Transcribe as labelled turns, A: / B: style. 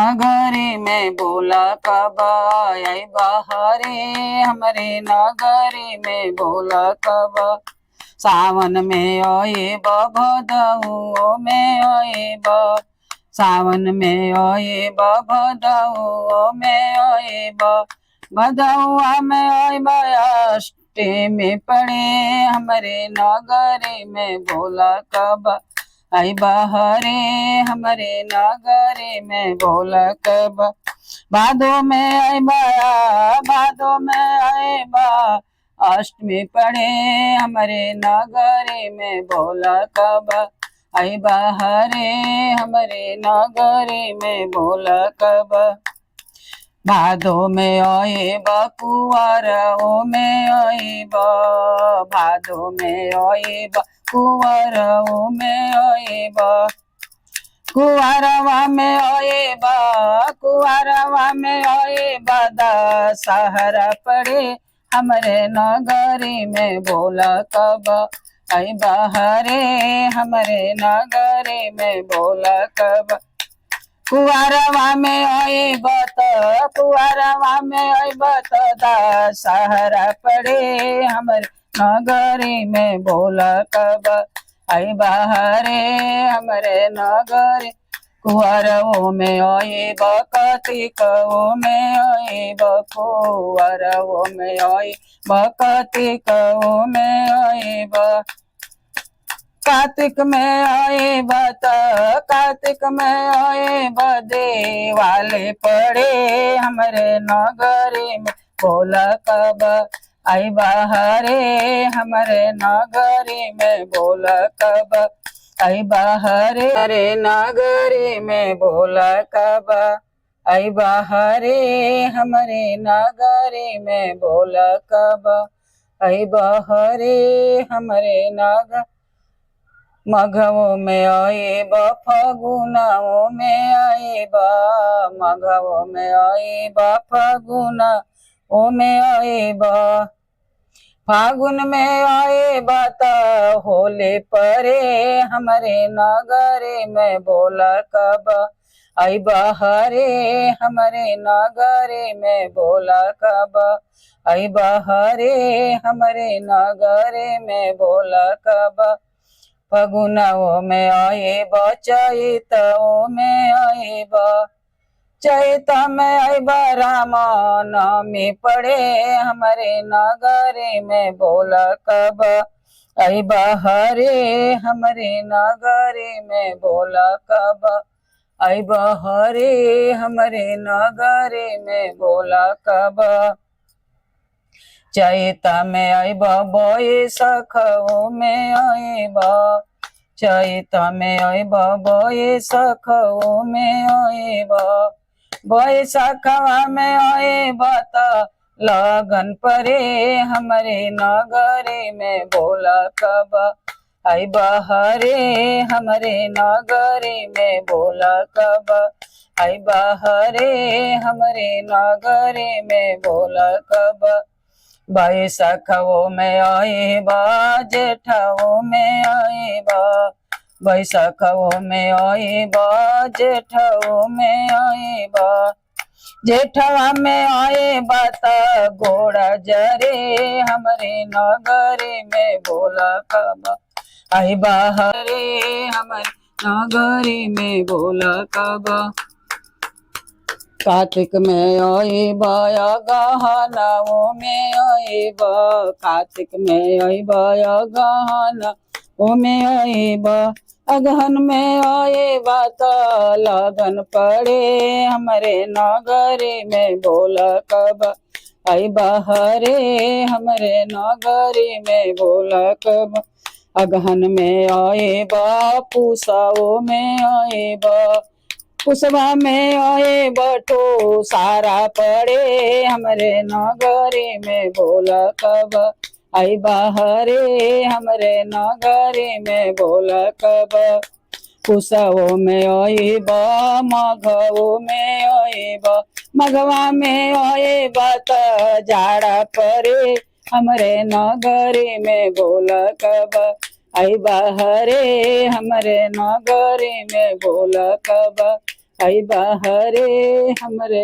A: नगरी में बोला कब अइबा हरे हमरे नगरी में बोला कब। सावन में अइब भदऊ में अइब, सावन में अइब भदऊ में अइब, भदौआ में अइब अष्टमी पड़े हमरे नगरी में बोला कब अइबा हरे हमरे नगरी में बोला कब। भादो में अइबा, भादो में अइबा अष्टमी पड़े हमरे नगरी में बोला कब अइबा हरे हमरे नगरी में बोला कब। भादो में अइब कुंवरओ में अइब, भादो में अइब कुंवरओ में अइब, कुंवरवा में अइब, कुंवरवा में अइब दशहरा पड़े हमरे नगरी में बोला कब अइबा हरे हमरे नगरी में बोला कब। कुंवरवा में अइब त, कुंवरवा में अइब त दशहरा पड़े हमरे नगरी में बोला कब अइबा हरे हमरे नगरी। कुंवरओ में अइब कतिकओ में अइब, कुंवरओ में अइब कतिकओ में अइब, कार्तिक में अइब त, कार्तिक में अइब देवाले पड़े हमरे नगरी में बोला कब अइबा हरे हमरे नगरी में बोला कब अइबा हरे हरे नगरी में बोला कब अइबा हरे हमरे नगरी में बोला कब अइबा हरे हमरे नगर। मघवो में अइब फगुनवो में अइब, मघवो में अइब फगुन ओ में अइब, फागुन में अइब त होले परे हमरे नगरी में बोला कब अइबा हरे हमरे नगरी में बोला कब अइबा हरे हमरे नगरी में बोला कब। फगुनवो में अइब चैतवो में अइब, चैत में अइब राम नवमी पड़े हमरे नगरी में बोला कब अइबा हरे हमरे नगरी में बोला कब अइबा हरे हमरे नगरी में बोला कब। चैत में अइब बैसखो में अइब, चैत में अइब बैसखो में अइब, बैसखवा में अइब त लगन परे हमरे नगरी में बोला कब अइबा हरे हमरे नगरी में बोला कब अइबा हरे हमरे नगरी में बोला कब। बैसखवो में अइब जेठवो में अइब, बैसखवो में अइब जेठवो में अइब, जेठवा में अइब त गोड़ा जरे हमरे नगरी में बोला कब अइबा हरे हमरे नगरी में बोला कब। कार्तिक में अइब गहनवो में अइब, कार्तिक में अइब गहन ओ में अइब, अगहन में अइब त लगन पड़े हमरे नगरी में बोला कब अइबा हरे हमरे नगरी में बोला कब। अगहन में अइब पूसवो में अइब, पुसवा में अइब ठो सारा पड़े हमरे नगरी में बोला कब अइबा हरे हमरे नगरी में बोला कब। पुसवो में अइब मघवो में अइब, मघवा में अइब त जाड़ा परे हमरे नगरी में बोला कब अइबा हरे हमरे नगरी में बोला कब अइबा हरे हमरे।